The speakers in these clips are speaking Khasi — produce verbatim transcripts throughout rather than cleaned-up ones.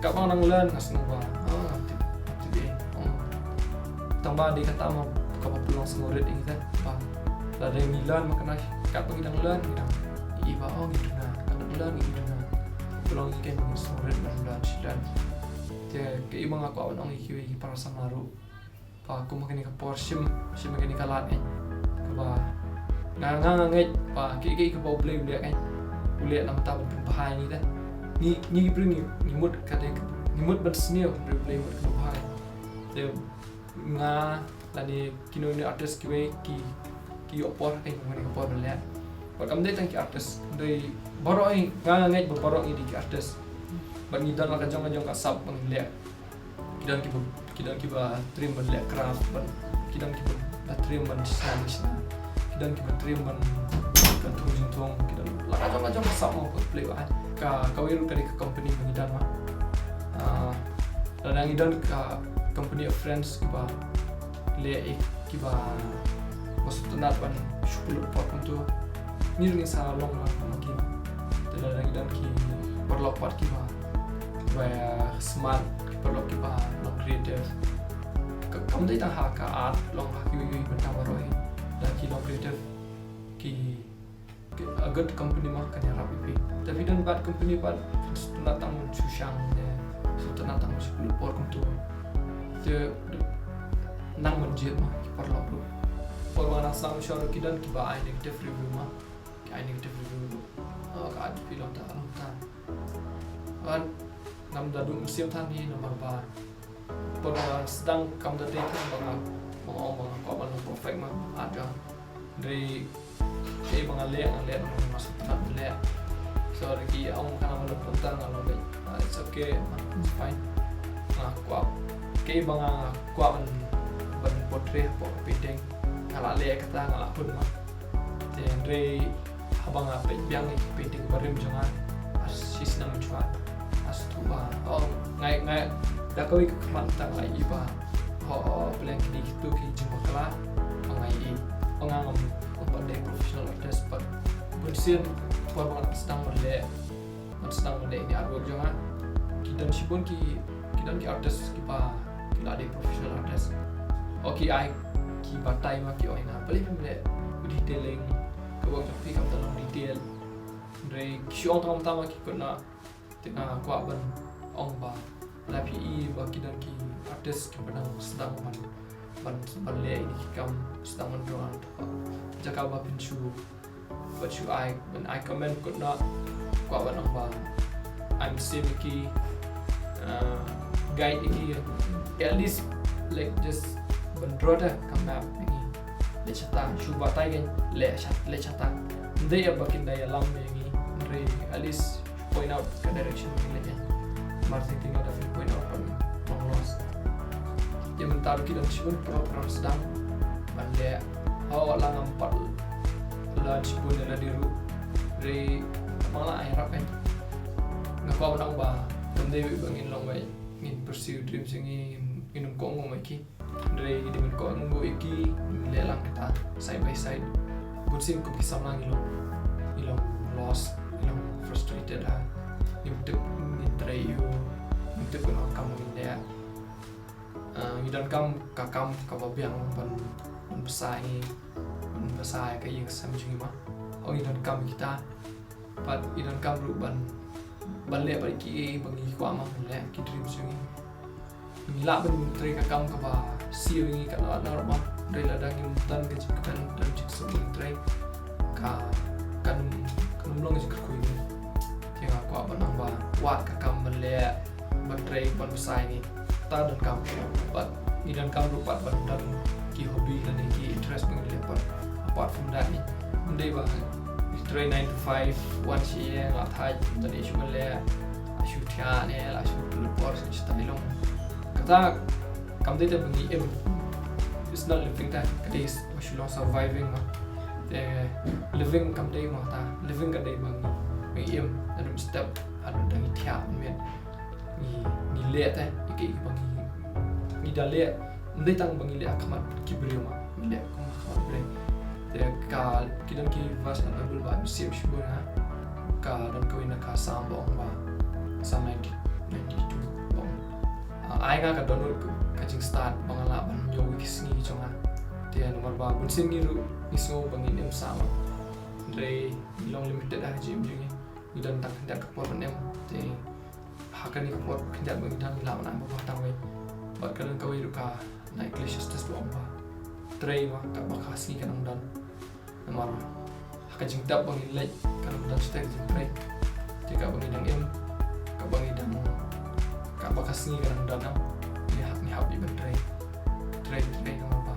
Katba nga dang learn nga sngew ba, ah, ngam tip, ngam tip ei. Tang ba dei kata ma kaba pynlong sngewrit ïa ngi te ba lada ngi learn ma kane, katba ngi dang learn ngi dang ïohi ba, oh, ngi duna, katba dang learn ngi duna. Pynlong ïa ngi ka sngewrit ban learn, shu learn. Te kaei ba nga kwah ban ong ïa kiwei ki para samla ruh, ba kum ha kane ka por shim, shim ha kane ka lad, eh, kaba nga, nga, nga ngeit ba kaei kaei kaba U Blei u leh, eh, u leh namar ba pynbha ïa ngi te. Ngi, ngi ki briew ngi, ngi mut ka dei, ngi mut ban sniew, hynrei U Blei u mut ka bha. Te nga lane kino kino artist kiwei ki, ki ïoh por, eh, ha kane ka por ban leh. Bad kam dei tang ki artist, dei baroh, eh, nga, nga ngeit ba baroh ngi dei ki artist. Bad ngi don la ka jong ka jong ka sap ba ngi leh. Ki don kiba, ki don kiba triem ban leh craft, ban, ki don kiba triem ban shna shna, ki don kiba triem ban, ban thung jingthung, ki don la ka jong ka jong ka sap mo, ka play ba. Ka, kawei ruh ka dei ka company ba ngi don ma. Ah, lada ngi don ka company of friends kiba leh ïa kiba, ba sngewtynnat ban shu pynlut por kumto. Ngi ruh ngin sa long la ma ki. Te lada ngi don ki paralok pat kiba, kiba smart, ki paralok kiba long creative. Ka, kam dei tang ha ka art, long ha kiwei kiwei bynta baroh hi. Lada ki long creative, ki, ki, a good company ma kan ïarap ïa phi. Te phi don bad company pat, phin sngewtynnat tang ban shu shang ne, sngewtynnat tang ban shu pynlut por kumto. Te nang ban jied ma ki paralok ruh. Por ba nga dang sdang mynshuwa ruh ki don kiba ai negative review ma. Ki ai negative review ruh. Oh, ka art phi long ta, long ta. Kan ngam da duh mynsiem than hi namar ba por ba nga sdang kam da dei than ba nga, ba nga ong ba nga kwah ban long perfect ma art jong nga. Hynrei kaei ba nga leh, nga leh namar nga sngewtynnat ban leh. So da ki ong kana ba long kumta nga long beit, ah, it's okay ma, it's fine. Nga kwah, kaei ba nga kwah ban, ban portray hapoh ka painting, nga la leh kata, nga la hun ma. Te hynrei haba nga peit biang ïa ki painting barim jong nga ha shi snem mynshuwa, nga sngewthuh ba, oh, nga, nga, da kawei ka khmat tang nga ïohi ba, oh, oh, pynlong kine kito ki jingbakla ba nga ïohi. Oh, nga ngam, ngam pat dei professional artist, but bunsien por ba nga sdang ban leh, ban sdang ban leh ïa ki artwork jong nga, ki don shibun ki, ki don ki artist kiba, ki la dei professional artist. Oh, ki ai, ki batai ma, ki ong ïa nga, balei phim leh detailing, ka work jong phi kam da long detail. Hynrei ki shu ong tang ma, ki kut na. Te nga kwah ban ong ba lada phi i ba ki don ki artist kiba dang sdang ban, ban, ban leh ïa ki kam, sdang ban draw, jaka ba phin shu, ban shu ai, ban ai comment, kut na, kwah ban ong ba I'm same ïa ki, uh, guide ïa ki, at least, like, just ban draw da ka map ïa ki. Leh shata, shu batai kein, leh shat, leh shata. Ym dei ba kin da ïalam ïa ngi, hynrei at least point out ka direction ba ngi leh kein. Mar shu tip nga da phin point out ban long lost. Te mynta ruh ki don shibun ki paralok kiba sdang ban leh. Haoid la ngam pat leh shibun ïa lade ruh. Hynrei ma la ai rap kein. Nga kwah ban ong ba kam dei ba ngin long wei, ngin pursue dreams jong ngi, ngin, ngin ym kohnguh ïa ki. Hynrei dei ban kohnguh ïa ki, leh lang kita side by side. Bunsien kum ki samla ngi long, ngi long lost, ngi long frustrated ha. Ngim tip ngin trei aiu, ngim tip kumno ka kam ngin leh. Ah, ngi donkam ka kam kaba biang ban, ban bsa ïa ngi, ban bsa ïa ka ïing ka sem jong ngi ma. Ngi donkam kita. Bad ngi donkam ruh ban, ban leh bad kiei ba ngi kwah ma, ban leh ki dreams jong ngi. Ngi lah ban trei ka kam kaba siew ïa ngi katno katno ruh ma, hynrei lada ngim don ka jingkyrmen, don jingsuk ban trei, ka, kan, kan ym long ka jingkyrkhu ïa ngi. Te nga kwah ban ong ba wad ka kam ban leh, ban trei, ban bsa ïa ngi. Ta donkam, bad ngi donkam ruh pat ban don ki hobby lane ki interest ba ngi leh pat. Apart from that, ym dei ba ngi trei nine to five, wan shi ïing la thait, ym don shuh ban leh, la shu thiah ne, la shu pynlut por sha sha tai long. Kata kam dei te ba ngi im. It's not living te, ka dei ba shu long surviving ma. Te living kam dei ma kata, living ka dei ba ngi, ngi im, naduh step haduh da ngi thiah miet. Ngi, ngi leh te ïa kiei kiei ba ngi, ngi da leh. Ym dei tang ba ngi leh ha khmat ki briew ma, ngi leh kum ha khmat Blei. Te ka, ki don ki verse na Bible ba mynsiem shibun ha. Ka don kawei na ka Salm ba ong ba, Salm ninety, ninety-two. ai nga ka dohnud ka jingstad ba nga lah ban ñiew ki sngi ki jong nga. Te namar ba bunsien ngi ruh ngi sngew ba ngin im sah ma. Hynrei ngi long limited ha ka jingim jong ngi. Ngi don tang khyndiat ka por ban im. Te ha kane ka por khyndiat ba ngi don ngi lah ban ai ba khatduh wei. Bad ka don kawei ruh ka na Ecclesiastes ba ong ba trei ma katba ka sngi ka dang don. Namar ha ka jingtep ba ngi leit ka dang don shatei ka jingtrei. Te katba ngi dang im, katba ngi dang, katba ka sngi ka dang don, ngi hap, ngi hap ban trei. Trei, trei namar ba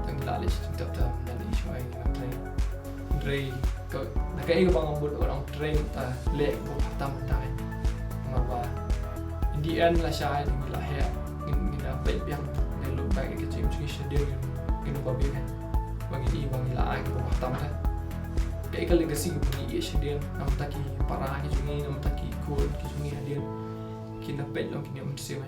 tang ngi lah leit sha jingtep te ym don i shuwa ngi trei. Trei ka, na kaei kaba nga mut ong trei mynta leh kaba khatduh mynta. Namar ba in the end lashai ngi lah heh, ngin, ngin da peit biang, ngin look back ïa ka jingim jong ngi shadien, ngin ba biang ba ngi i ba ngi lah ai kaba khatduh te. Kaei ka legacy kaba ngi ïoh shadien, na bynta ki para ki jong ngi, na bynta ki khun ki jong ngi hadien. Kin da peit long kin ïoh mynsiem.